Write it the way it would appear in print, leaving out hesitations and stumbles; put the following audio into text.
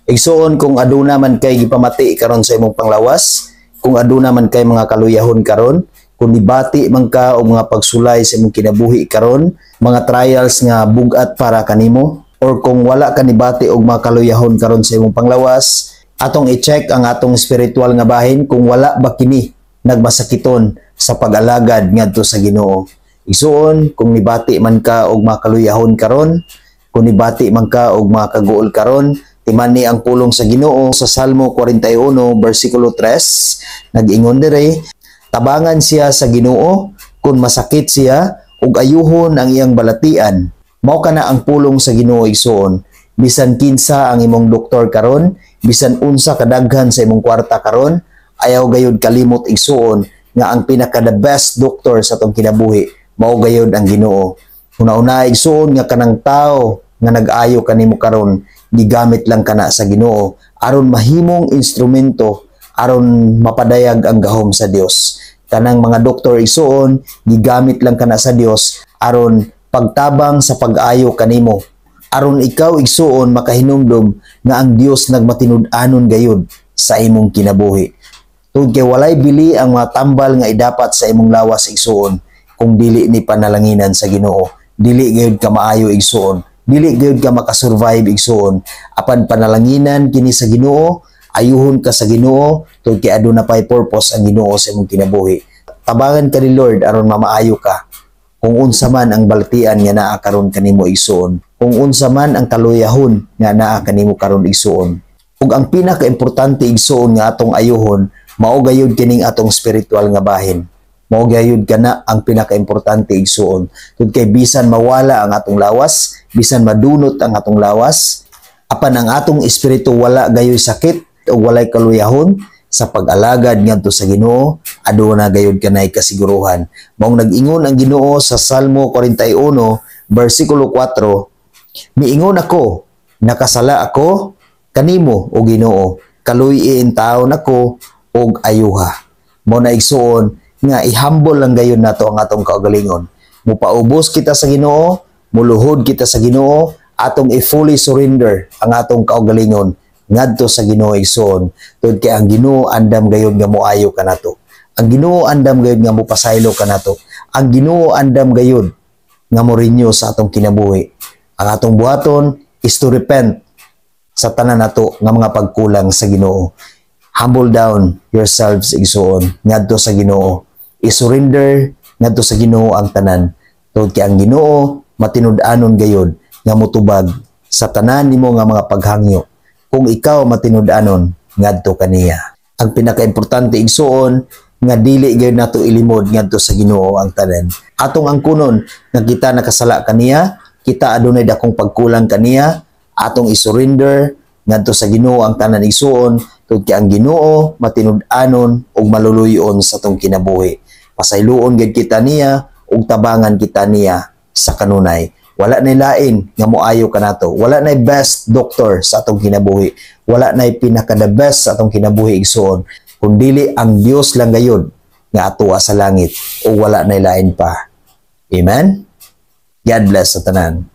Igsuon, kung aduna man kay gipamati karon sa imong panglawas, kung aduna man kay mga kaluyahon karon, kung nibati man ka og mga pagsulay sa imong kinabuhi karon, mga trials nga bugat para kanimo, or kung wala ka nibati og mga kaluyahon karon sa imong panglawas, atong i-check ang atong spiritual nga bahin kung wala ba kini nagmasakiton sa pag-alagad ngadto sa Ginoo. Igsuon, kung nibati man ka og mga kaluyahon karon, kung nibati man ka og mga kaguol karon, timani ang pulong sa Ginoo sa Salmo 41 bersikulo 3, nag-ingon dire, "Tabangan siya sa Ginoo kung masakit siya ug ayuhon ang iyang balatian." Mao kana ang pulong sa Ginoo, igsuon. Bisan kinsa ang imong doktor karon, bisan unsa kadaghan sa imong kwarta karon, ayaw gayud kalimot, igsuon, nga ang pinaka the best doctor sa atong kinabuhi mao gayud ang Ginoo. Una-una, igsuon, nga kanang tao nga nag-ayo kanimo karon, gigamit lang kana sa Ginoo aron mahimong instrumento aron mapadayag ang gahom sa Dios. Kanang mga doktor, igsuon, gigamit lang kana sa Dios aron pagtabang sa pag-ayo kanimo, aron ikaw, igsuon, makahinumdom nga ang Dios nagmatinud-anon gayud sa imong kinabuhi. Tungod kay walay bili ang mga tambal nga idapat sa imong lawas, igsuon, kung dili ni panalanginan sa Ginoo. Dili gayud ka maayo, igsuon. Dili gayud ka makasurvive, igsuon. Apan panalanginan kini sa Ginoo, ayuhon ka sa Ginoo tungod kay aduna pay purpose ang Ginoo sa imong kinabuhi. Tabangan ka ni Lord aron mamaayo ka. Kung unsa man ang balatian nga naa karon kanimo, igsuon. Kung unsa man ang kaluyahon nga naa kanimo karon, igsuon. Ug ang pinakaimportante, igsuon, nga atong ayuhon, mao gayud kining atong spiritual nga bahin. Mao gayud kana ang pinakaimportante, igsuon. Tungod kay bisan mawala ang atong lawas, bisan madunot ang atong lawas, apan ang atong espiritu wala gayoy sakit o walay kaluyahon sa pag-alagad ngadto sa Ginoo, aduna gayud kanay kasiguruhan. Maong nag-ingon ang Ginoo sa Salmo 41 bersikulo 4, "Miingon ako, nakasala ako kanimo, o Ginoo, kaluy-i intawon ako og ayuha." Mao na, igsuon, nga i-humble lang gayon nato ang atong kaugalingon. Mupaubos kita sa Ginoo, muluhod kita sa Ginoo, atong i-fully surrender ang atong kaugalingon ngadto sa Ginoo, igsuon. Tungod kay ang Ginoo andam gayon nga moayo kanato. Ang Ginoo andam gayud nga mopasaylo kanato. Ang Ginoo andam gayud nga mo-renew sa atong kinabuhi. Ang atong buhaton is to repent sa tanan nato nga mga pagkulang sa Ginoo. Humble down yourselves, igsuon, ngadto sa Ginoo. I-surrender ngadto sa Ginoo ang tanan. Tungod kay ang Ginoo matinud-anon gayud nga motubag sa tanan nimo nga mga paghangyo kung ikaw matinud-anon ngadto kaniya. Ang pinakaimportante, igsuon, nga dili gayud nato ilimod ngadto sa Ginoo ang tanan. Atong angkunon nga kita nakasala kaniya, kita adunay dakong pagkulang kaniya, atong i-surrender ngadto sa Ginoo ang tanan, igsuon, tungod kay ang Ginoo matinud-anon ug maluluyon sa atong kinabuhi. Pasayloon gid kita niya ug tabangan kita niya sa kanunay. Wala nay lain nga moayo kanato. Wala nay best doctor sa atong kinabuhi. Wala nay pinaka the best sa atong kinabuhi, igsuon. Kung dili ang Dios lang gayud nga atoa sa langit o wala nay lain pa. Amen? God bless sa tanan.